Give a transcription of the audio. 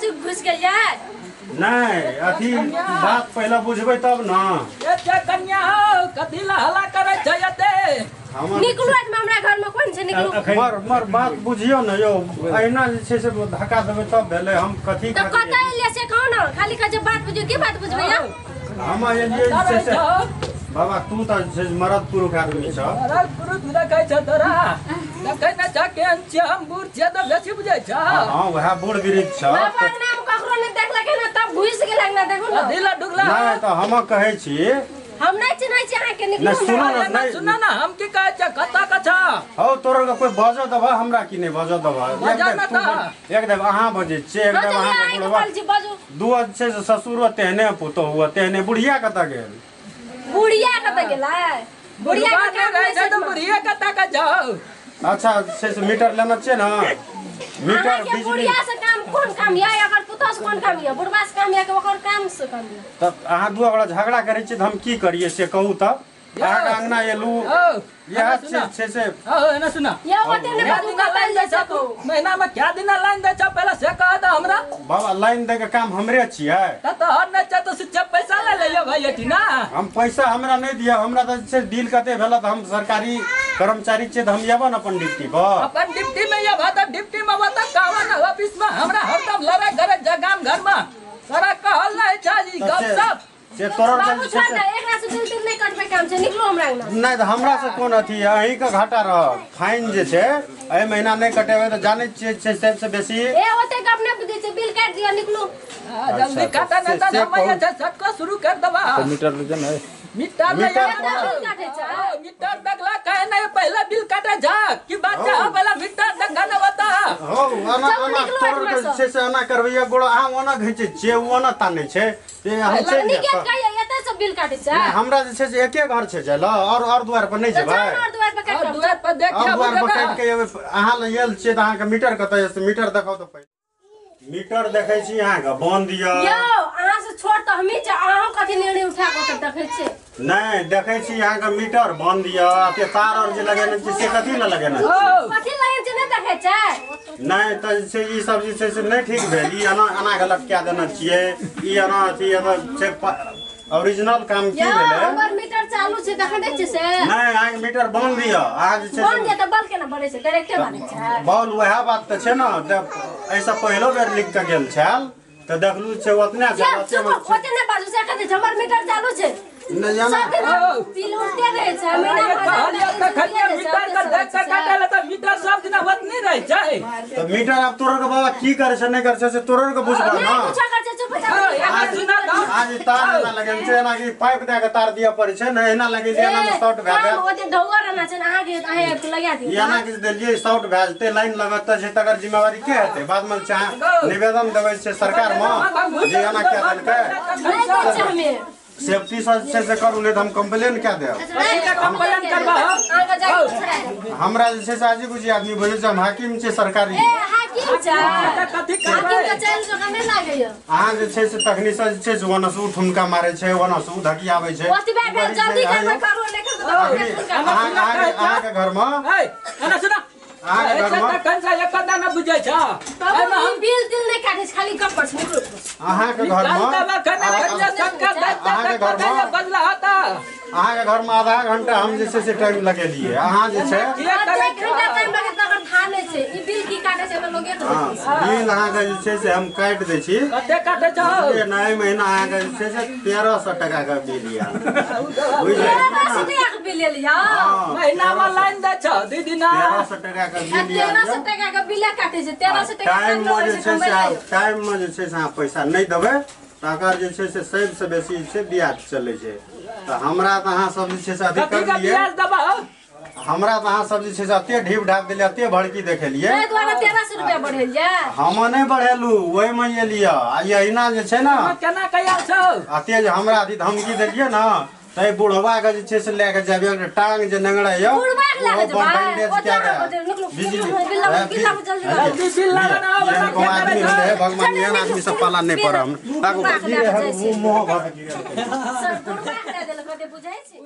से घुस गेलियै नहीं अथी बात पहले बुझबै तब ना। ए जे कन्या हो कथी ला हल्ला करै छै एते? निकलू आज हमरा घर में कोन छै निकलू। मर मर बात बुझियो न यौ, अहिना जे छै से धक्का देबै तब भेलै। हम कथी त कतऽ एलियै से कहू न, खाली कहै छै बात बुझियो, की बात बुझबै यौ? हम एलियै जे छै से बाबा तू त जे मरद पुरुष आदमी छ। मरद पुरुष देखै छ तोरा देखै न छ केहन छियै, हम बूढ़ छियै त बेसी बुझै छ। हां वएह बूढ़ वृद्ध छ। बाबा नाम ककरो नै देखलकै न तब घुसि गेलक न, देखू न दिल डुगला। नै त हम कहै छी हम नै चिन्है छी अहाँ के, निकलू। सुनो न, सुनो न, हम की कहै छ कतऽ के छ? हौ तोरा के कोई बजऽ देबह हमरा की नै बजऽ देबह? एक देब अहाँ बजै छियै, एक देब अहाँ के बुढ़वा दू छै से ससुरो तेहने पुतोहु तेहने। बुढ़िया कतऽ गेल? बुढ़िया कतऽ गेलै? बुढ़िया के रहै छै त बुढ़िया कतऽ के जाउ? अच्छा से मीटर लेना छै न, मीटर बिजली। बुढ़िया से काम कोन काम या, अगर पुतोह से कोन काम या, बुढ़वा से काम या के ओकर काम से काम या? तब अहाँ दू गोटा झगड़ा करै छी त हम की करियै से कहू तब? अहाँ के अंगना एलू इएह छै से। ओ एना सुना या ओते ने बाजू लाइन दै छ तू महीना में क्या दिन लाइन दै छ पहले से कह द हमरा। बाबा लाइन दै के काम हमरे छियै त तोहर नै छ त से पैसा ले लियो भाई एठी ना। हम पैसा हमरा नै दिया, हमरा त छै बिल कते भेल त हम सरकारी कर्मचारी छियै त हम एबो न अपन ड्यूटी पर। अपन ड्यूटी में एबा त ड्यूटी में बता कहवा न ऑफिस में हमरा हरदम लड़ाई करे गाम घर में सारा कहल नै छ ई गप सब से तोरर बाबू छोड़ दे, एकरा से बिल तिल नै कटबै काम छै, निकलू हमरा अंगना। नै त हमरा से कोन अथी है, अहीं के घाटा रहत। फाइन जे छै एहि महीना नै कटेबै त जानै छियै छै सबसे बेसी। ए ओते गप नै बुझै छै, बिल काट दियो निकलू। जल्दी काटा नै त हम जे झटको शुरू कर देबा। मीटर ले ने मीटर ले काटे छै, मीटर देखला काहे नै पहले बिल काटे जा की बात छै? पहले मीटर देखा न बता। हो एना एना तोरर के छै से एना करबैया गोड़ अहाँ ओना घिचै छियै ओना तानै छै से हम चलि जायब। एतऽ से बिल काटै छै? हमरा जे छै से एके घर छै जाय ल, और दुआर पर नै जेबै। और दुआर पर काट, दुआर पर देखिए दुआर पर काट के अहाँ ल आयल छियै त अहाँ के मीटर कतऽ अछि? मीटर देखाउ त पहिले। मीटर देखै छी अहाँ के बंद य। यौ अहाँ से छोट त हमही छी, अहाँ कथी निर्णय उठा के देखै छी? नै देखै छी अहाँ के मीटर बंद य, अते तार और जे लगेने छी से कथी ल लगेने छी? कथी लगेने छी नै देखै छै? नै त से ई सब जे छै से नै ठीक भेल। ई एना एना के लटका देने छियै, ई एना अथी एना छै। ओरिजिनल काम की भेलै? हमर मीटर चालू छै देखै नै छियै से? नै अहाँ के मीटर बंद य। अहाँ जे छै बंद य त बल्ब केना बनै छै? डायरेक्टे बनै छै बल्ब। वएह बात त छै न, एहिसँ पहिलो बेर लिख के गेल छल त देखलू छै ओतने छै। ओते नै बाजू से कथी छै, हमर मीटर चालू छै। नै जाना बिल उठते रहै छै महीना में। मीटर के देख के काटल त मीटर सब दिना ओतने रहै छै। त मीटर आब तोरर के बाबा की करे छै नै करे छै से तोरर के बुझबा न। नै कुछ करे छै, चुप जा। आज तार एना लगेने छै, एना कि पाइप दए के तार दिअ पड़ै छै ने, एना लगेलियै एना में शॉर्ट भए जायत। ओते ढौआ रहना छै अहाँ के, अहाँ आबि के लगा दियौ। एना कि देलियै शॉर्ट भए जेतै, लाइन लगत छै तकर जिम्मेवारी के हेतै? बाद में चाहे निवेदन देबै छै सरकार में जे एना के देलकै। नै दै छै हमे सेफ्टी से करू, नहीं तो हम कंप्लेन क्या देब। हमरा जे छै से आजी गुजी आदमी बुझै छै, हम हाकिम छै सरकारी। अहाँ जे छै से तखनी से जे छै से ओना से ठुनका मारै छै, ओना से धकियाबै छै। अहाँके घर में अहाँके घर में आधा घंटा हम जे छै से टाइम लगेलियै। अहाँ जे छै बिल अहाँके जे छै से हम काटि दै छी। नया महीना अहाँके जे छै से 1300 टका के बिल यऽ। 1300 टका के बिल यऽ। टाइम में जे छै से टाइम में जे छै से अहाँ पैसा नहि देबै तकर जे छै से सबसे बेसी छै ब्याज चलै छै। तऽ हमरा तऽ अहाँ सब जे छै से अथी करलियै, हमरा तऽ अहाँ सब जे छै से एते ढीप ढाप देलियै, एते भड़की देखेलियै, 1300 रुपया बढ़ेलियै। हम नहि बढ़ेलू, ओहिमे एलियै आ अहिना जे छै ने केना कयल छौ एते जे हमरा अथी धमकी देलियै ने तै बुढ़वा के जे छै से लए के जाबे टांग जे नंगड़ा यौ भगवान एहन आदमी सब पाला नहि पड़े। हम बुझै छी।